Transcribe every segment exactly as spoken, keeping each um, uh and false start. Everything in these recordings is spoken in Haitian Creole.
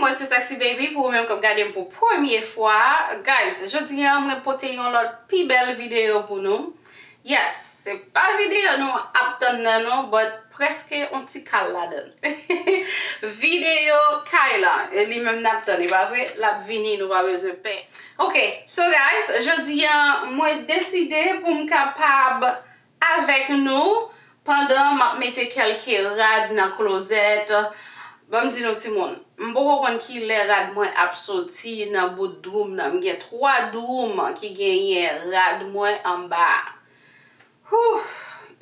Mwen se Sexy Baby pou ou menm k ap gade m pou premye fwa. Guys, jodi a mwen pote yon lòt pi bèl videyo pou nou. Yes, se pa videyo nou ap tann nan non, but prèske on ti kal ladan l. Videyo kay la, e li menm n ap tann, e pa vre? L ap vini, nou pa bezwen pè. Ok, so guys, jodi a mwen deside pou m kapab avèk nou pandan m ap mete kèlke rad nan klozèt. Ban m di nou timoun, m poko konn kilè rad mwen ap soti nan bout dwou m nan. M gen twa dwou m ki genyen rad mwen anba a. Whew!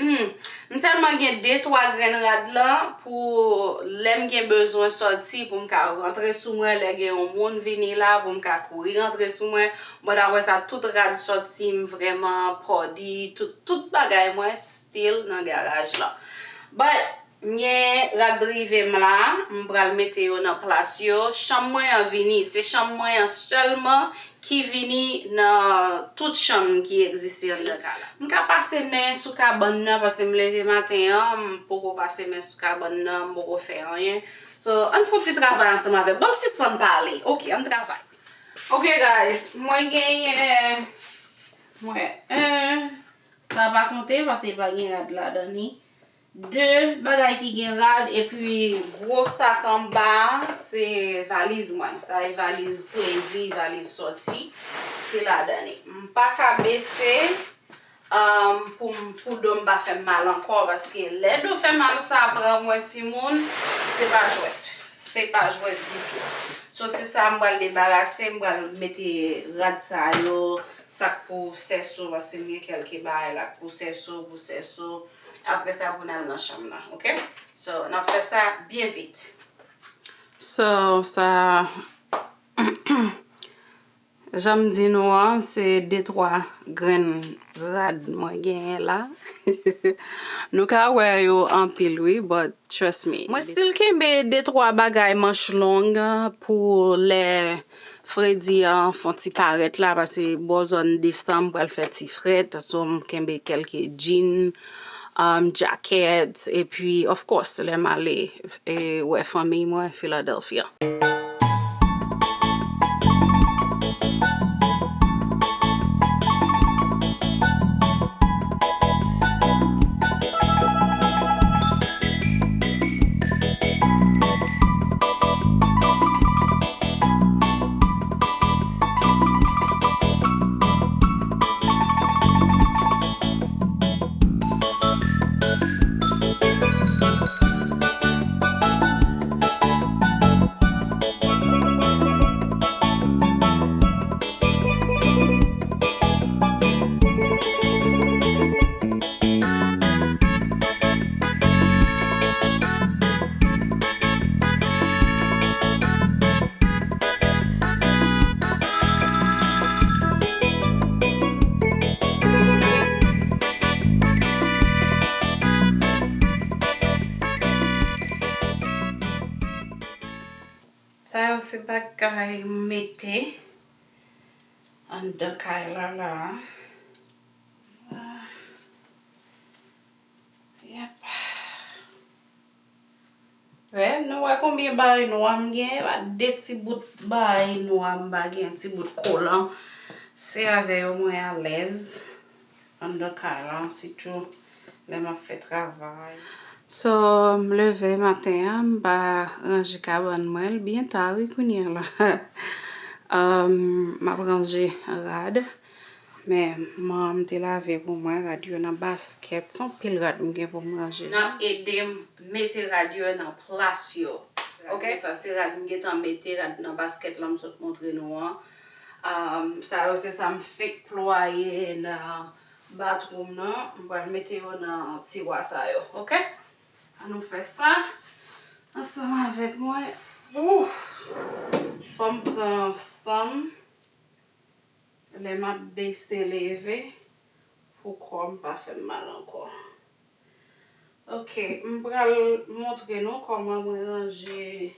Hmm. M sèlman gen de twa grenn rad la pou lè m gen bezwen sòti pou m ka rantre sou mwen, lè gen yon moun vini la pou m ka kouri rantre sou mwen. But apre sa, tout rad sòti m vrèman pòdi, tout, tout bagay mwen still nan garaj la. But m gen rad rive m la, m pral mete yo nan plas yo. Chanm mwen an vini, se chanm mwen an sèlman ki vini nan tout chanm ki egziste anndan kay la. M ka pase men sou kabann nan paske m leve maten an, m poko pase men sou kabann nan, m poko fè anyen. So, ann fè yon ti travay ansanm avè m. Ban m sispann pale. Ok, ann travay. Ok, guys, mwen genyen, mwen, en, sa pa konte paske pa gen rad ladan li. De bagay ki gen rad, epi gwo sak anba a, se valiz mwen. Sa e valiz plezi, valiz sòti ki ladan li. M pa ka bese, um, pou m, pou do m pa fè m mal ankò, paske lè do fè mal sa pran mwen timoun, se pa jwèt. Se pa jwèt ditou. So, se sa m pral debarase, m pral mete rad sa yo, sak pou sèso, paske m gen kèlke bagay la pou sèso, pou sèso. Apre sa, pou n al nan chanm nan, ok? So, n ap fè sa byen vit. So, sa, jan m di nou an, se de twa grenn rad mwen genyen la. Nou ka wè yo anpil, wi, but trust me. Mwen still kenbe de twa bagay manch long pou lè fredi an fon ti parèt la, paske bò zòn desanm pral fè ti frèt, so m kenbe kèlke jean, um, jacket, epi, of course, lè m ale, e, wè fanmi mwen Philadelphia. Sa yo se bagay m mete anndan kay la la. Ah. Yep. Wè, nou wè konbyen bagay nwa m gen? E pa de ti bout bagay nwa m pa gen, ti bout kolan. Se avè yo mwen alèz anndan kay la, sitou lè m ap fè travay. So, m leve maten an, m pa ranje kabann mwen, l byen ta wi kounye a la. Um, m ap ranje rad, men manman m te lave pou mwen, rad yo nan baskèt, se yon pil rad m gen pou m ranje. N ap ede m mete rad yo nan plas yo. Ok? Sa se rad m gentan mete, rad nan baskèt la m sot montre nou an. Um, sa yo se sa m fenk plwaye nan bathroom nan, m pral mete yo nan tiwa sa yo, ok? Ann nou fè sa ansanm avèk mwen. Ouf! Fò m pran san m lè m ap bese leve pou kò m pa fè m mal ankò. Ok, m pral montre nou kòman mwen ranje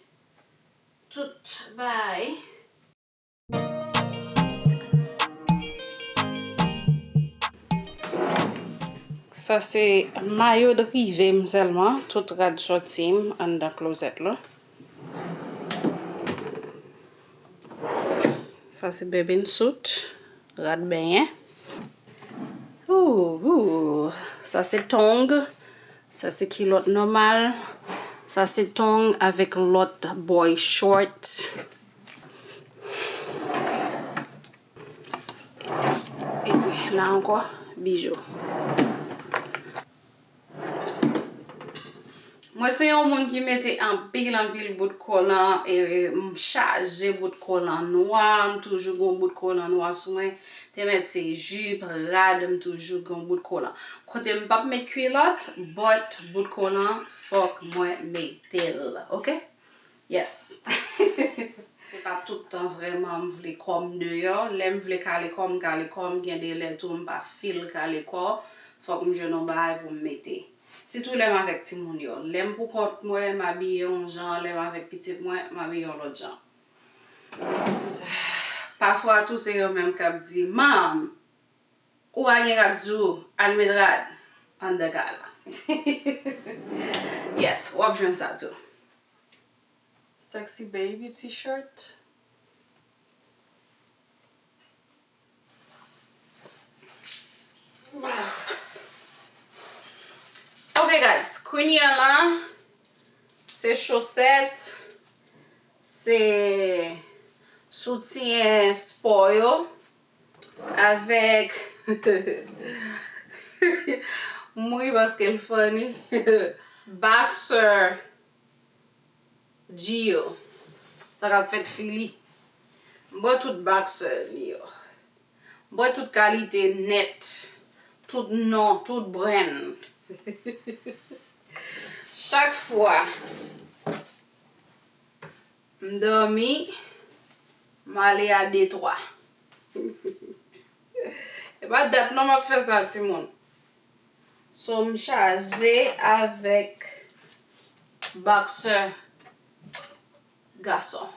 tout bagay. Sa se mayo drive m sèlman, tout rad sòti m anndan klozèt la. Sa se bathing suit, rad benyen. Ooh, ooh. Sa se tong. Sa se kilòt nòmal. Sa se tong avèk lòt boy short. Epi la ankò, bijou. Mwen se yon moun ki mete anpil, anpil bout kolan, e m chaje bout kolan nwa, m toujou gon bout kolan nwa sou mwen. Te mèt se jip, rad, m toujou gon bout kolan. Kote m p ap met kilòt, but bout kolan, fòk mwen mete l, oke? Yes. Se pa tout tan vrèman m vle kò m deyò. Lè m vle kale kò m, kale kò m. Gen de lè tou m pa feel kale kò. Fòk m jwenn yon bagay pou m mete. Sitou lè m avèk timoun yo. Lè m pou kont mwen, m abiye yon jan. Lè m avèk pitit mwen, m abiye yon lòt jan. Pafwa tou se yo menm k ap di, "Mom, ou pa gen rad sou ou, al met rad anndan kay la." Yes, w ap jwenn sa tou. Sexy baby t-shirt. Ok guys, kounye a la, se chosèt, se soutyen spò yo, avèk, m ri paske l funny, boxer G yo. Sa k ap fèt Fili. M bwè tout boxer li yo. M bwè tout kalite nèt. Tout non, tout brand. Chak fwa m dòmi, m ale a Detwa. E pa dat non m ap fè sa, timoun. So, m chaje avèk boxer gason.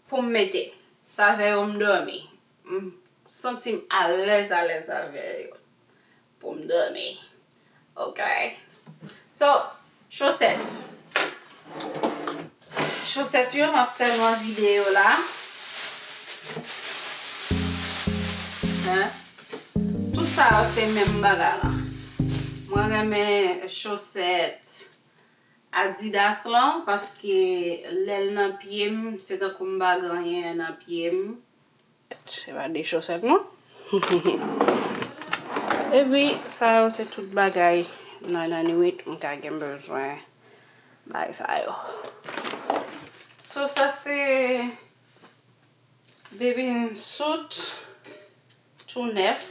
Pou m mete. Sa avè yo m dòmi. M santi m alèz, alèz avè yo. Pou m dòmi. Ok. So, chosèt. Chosèt yo, m ap sèlman vide yo la. Hein? Tout sa yo se menm bagay la. Mwen renmen chosèt Adidas lan, paske lè l nan pye m, se tankou m pa gen anyen nan pye m. Se pa de chosèt non. Epi, sa yo se tout bagay nan lannwit m ka gen bezwen bagay sa yo. So, sa se bathing suit tou nèf.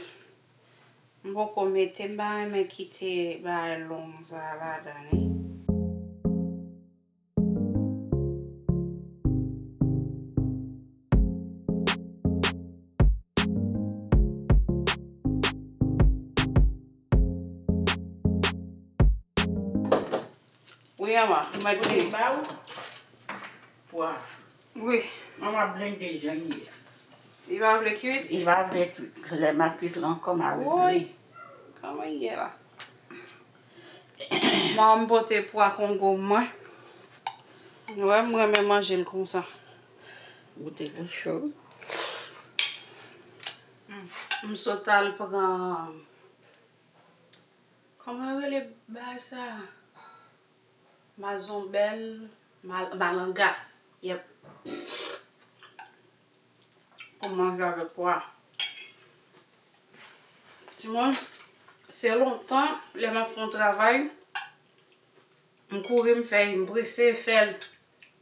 M poko mete, m pa renmen kite bagay long sa ladan li. Wi, manman, m ap di. Ba ou pwa. Wi. Manman blende jan l ye. Li pa vle kwit? Li pa vle kwit. Lè m ap kwit la ankò, m a regle. Woy! Kòman l ye la? Manman m pote pwa kongo mwen. Ou wè, m renmen manje l konsa. Goute pou cho. Mm. M sot al pran, kòman yo rele bagay sa? Mazonbèl, mal-, malanga. Yep. Pou manje avèk pwa. Timoun, se lontan, lè m ap fè yon travay, m kouri, m fè, m prese fè l.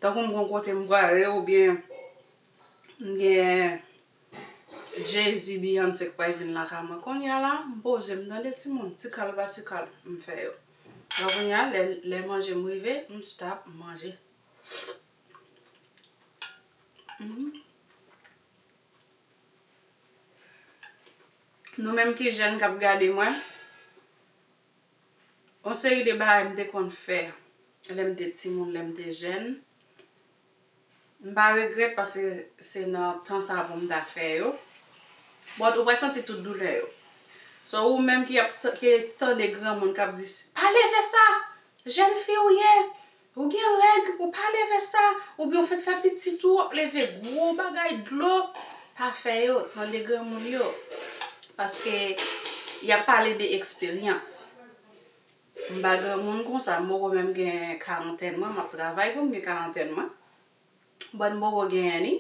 Tankou m gon kote m prale, oubyen m gen Jay-Z, Beyoncé k pral vin lakay mwen. Kounye a la, m poze, m tande timoun, ti kal pa ti kal, m fè yo. Lè kounye a, lè, lè manje m rive, m stop, m manje. Mhm. Nou menm ki jèn k ap gade mwen, yon seri de bagay m te konn fè lè m te timoun, lè m te jèn. M pa regrèt paske se nan tan sa pou m ta fè yo. But ou pral santi tout doulè yo. So, ou menm ki ap t-, ki tande granmoun k ap di, "Pa leve sa! Jèn fi ou ye! Ou gen règ, ou pa leve sa, oubyen ou fèk fè pitit ou, w ap leve gwo bagay dlo, pa fè yo, tande granmoun yo. Paske y ap pale de eksperyans. M pa granmoun konsa, m poko menm gen karantèn mwen, m ap travay pou m gen karantèn mwen. But m poko genyen li.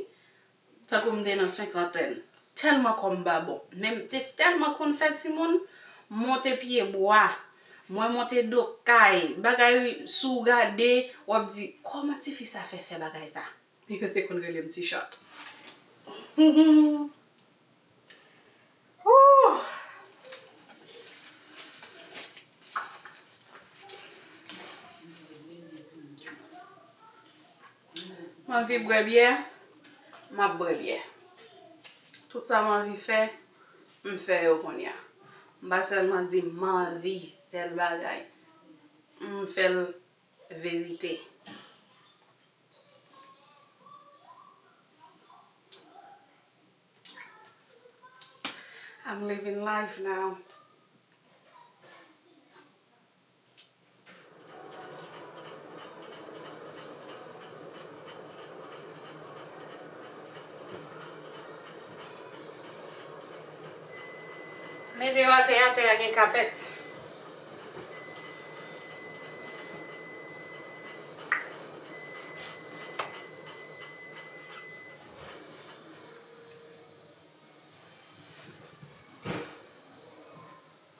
Tankou m te nan senkantèn. Tèlman kò m pa bon. Men m te tèlman konn fè timoun, monte pye bwa, mwen monte do kay, bagay si w gade, w ap di, kòman tifi sa fè fè bagay sa? Yo te konn rele m ti chat. Ooh. M anvi bwè byè, m ap bwè byè. Tout sa m anvi fè, m fè yo kounye a. M pa sèlman di m anvi tèl bagay, m fè l verite. I'm living life now. Mete yo atè, atè a gen kapèt.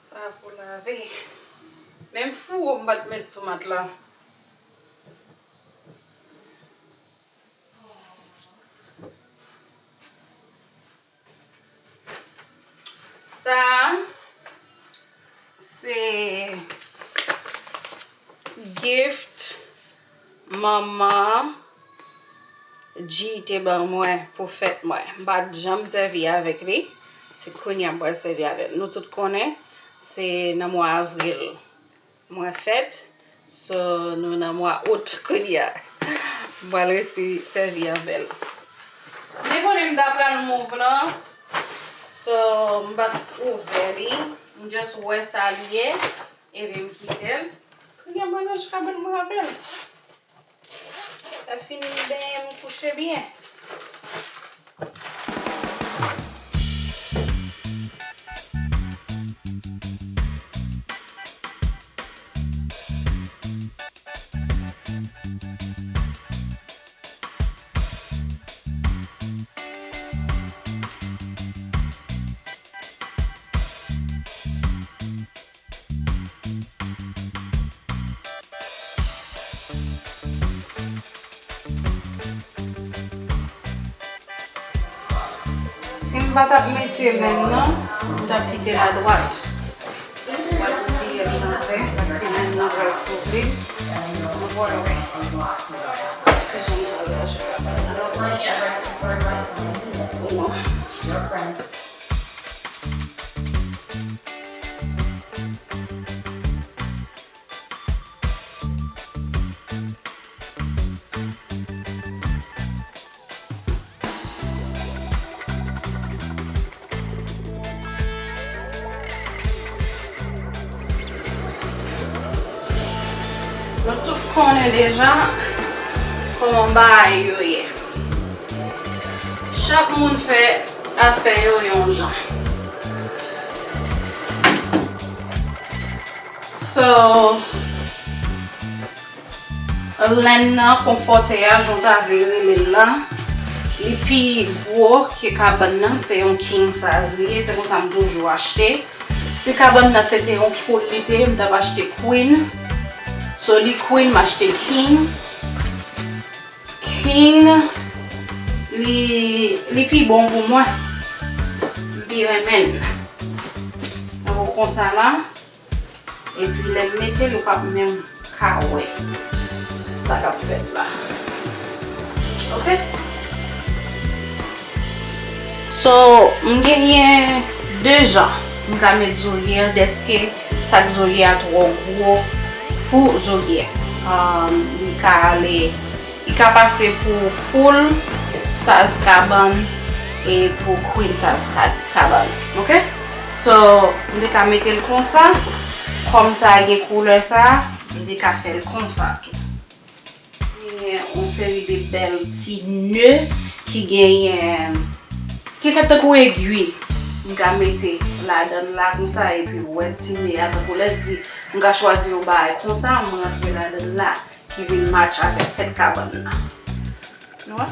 Sa pou lave. Menm fouwo m pa t met sou matla. Sa a, se gift manman G te ban mwen pou fèt mwen. M pa t janm sèvi avèk li. Se kounye a m pral sèvi avè l. Nou tout konnen, se nan mwa avril mwen fèt. So, nou nan mwa out kounye a. M pral resi sèvi avè l. M te konnen m ta pral move lan. So, m pa t ouvè li. M just wè sa li ye. Epi m kite l. Kounye a mwen nan kabann mwen avè l. Lè fini m benyen, m kouche byen. Si m pa t ap mete lenn nan, m t ap kite l adwat. Mwen ap kite l anlè, paske lenn nan pral kouvri. Nou pral wè kijan m pral raje kabann nan. Bon. Nou tout konnen deja kòman bagay yo ye. Chak moun fè afè yo yon jan. So, lenn nan, konfòtè a, jan w ta vle rele l la, li pi gwo ke kabann nan, se yon king size li ye, se konsa m toujou achte. Si kabann nan se te yon full li te ye, m t ap achte queen. So, li queen, m achte king. King, li, li pi bon pou mwen. M pi renmen l. Tankou konsa la. Epi lè m mete l, ou p ap menm ka wè sa k ap fèt la. Oke? So, m genyen de jan m ka met zorye, dèske sak zorye a twò gwo pou zorye. Um, li ka ale, li ka pase pou full size kabann e pou queen size ka-, kabann. Oke? So, m te ka mete l konsa. Kòm sa gen koulè sa, m te ka fè l konsa tou. yon seri de bèl ti ne ki genyen, ki fèt tankou egwi. M ka mete ladan l la konsa, epi ou wè ti ne a tankou lè di, m ka chwazi yon bagay konsa, m rantre ladan l la, ki vin match avèk tèt kabann nan. Nou wè?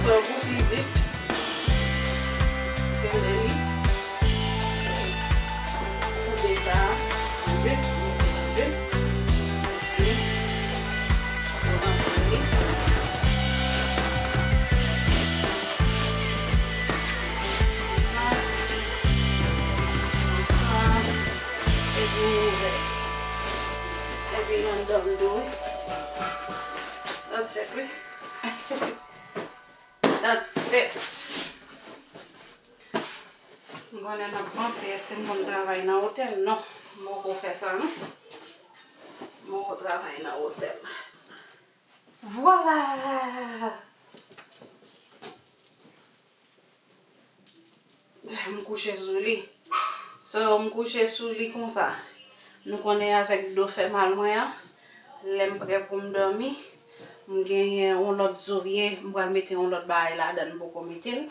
So, pou pi vit, fèmen li. Koupe sa an de, koupe l an de. Epi, nou rantre li. Konsa. Konsa. Epi nou ouvè. Epi nou anndan l tou, wi. That's it, wi. That's it. M konnen n ap panse, èske m konn travay nan otèl? Non, m poko fè sa, non. M poko travay nan otèl. Vwala! M kouche sou li. So, m kouche sou li konsa. Nou konnen avèk do fè mal mwen an, lè m prè pou m dòmi, m genyen yon lòt zorye, m pral mete yon lòt bagay ladan l, m poko mete l.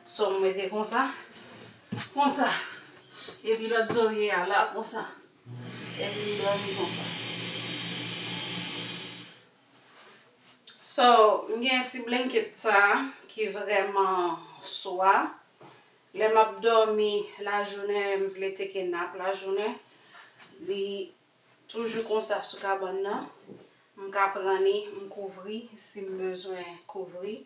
So, m mete konsa, konsa. Epi lòt zorye a la, konsa. Epi m dòmi konsa. So, m gen ti blanket sa a ki vrèman swa. Lè m ap dòmi lajounen, m vle teke nap lajounen, li toujou konsa sou kabann nan. M ka pran li, m kouvri si m bezwen kouvri.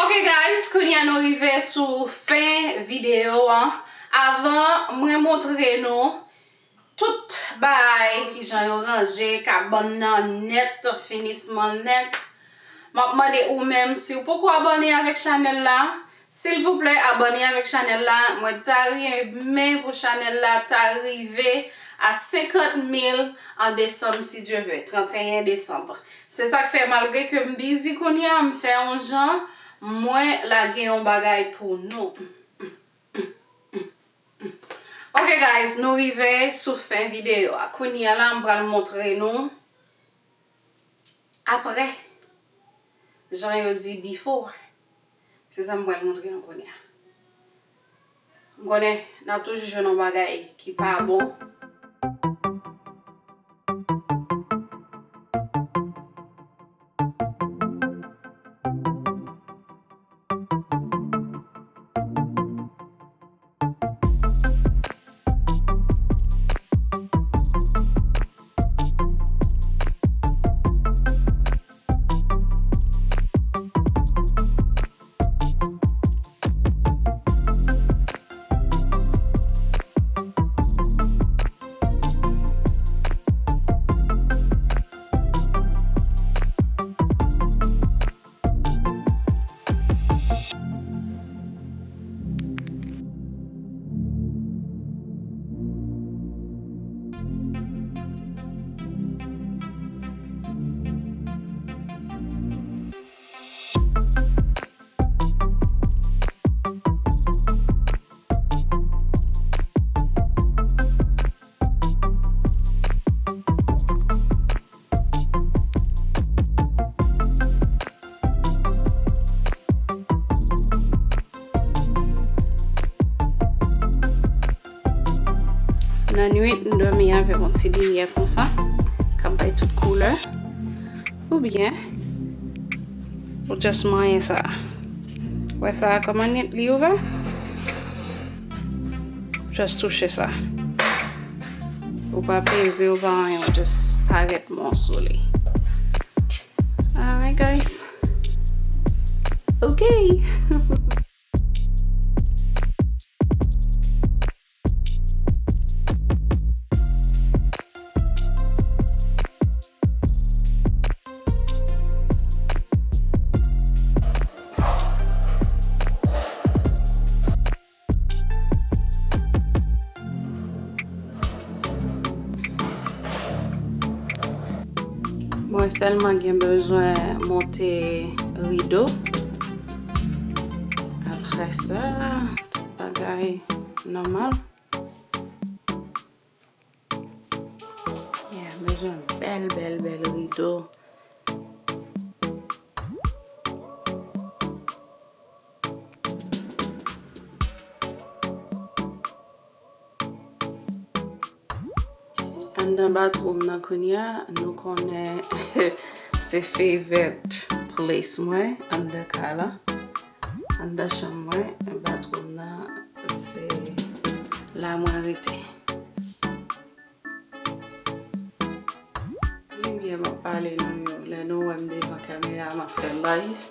Ok guys, kounye a nou rive sou fen videyo an. Avan mwen montre nou tout bagay, kijan yo ranje kabann nan nèt, finisman l nèt, m ap mande ou menm, si w poko abòne avèk chanèl la, silvouplè abòne avèk chanèl la. Mwen ta renmen pou chanèl la ta rive a senkant mil an desanm, si Dye vle, trannteyen desanm. Se sa k fè, malgre ke m busy kounye a, m fè yon jan, mwen lage yon bagay pou nou. Ok guys, nou rive sou fen videyo a. Kounye a la, m pral montre nou apre, jan yo di before. Se sa m pral montre nou kounye a. M konnen n ap toujou jwenn yon bagay ki pa bon. Nan nwit, m dòmi avèk yon ti limyè konsa, k ap bay tout koulè. Oubyen, ou just manyen sa. Wè sa a kòman li ouvè? Just touche sa. Ou pa peze, ou pa anyen, ou just parèt mòso li. Alright, guys. Ok. Mwen sèlman gen bezwen monte rido. Apre sa, tout bagay nòmal. Yeah, bezwen bèl, bèl, bèl rido. Anndan bathroom nan kounye a, nou konnen se favorite place mwen anndan kay la. Anndan chanm mwen, bathroom nan, se la mwen rete. Limyè m ap pale nou yo, lè nou wè m devan kamera, m ap fè live.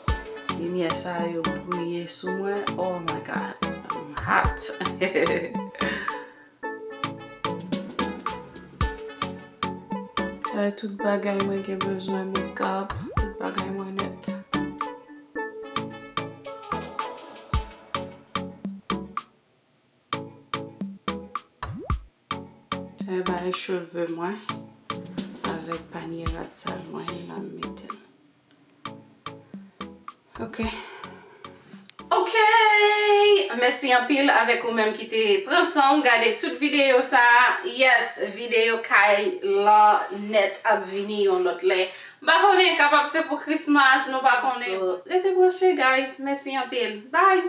Limyè sa yo briye sou mwen. Oh my God, I'm hot. Sa tout bagay mwen gen bezwen, makeup, tout bagay mwen nèt. Sa e bagay cheve mwen avèk panye rad sal mwen la m mete l. Ok. Ok! Mèsi anpil avèk ou menm ki te pran san w gade tout videyo sa a. Yes, videyo kay lan nèt ap vini yon lòt lè. M pa konnen, kapab se pou Christmas, nou pa konnen. So, rete branche, guys. Mèsi anpil. Bye!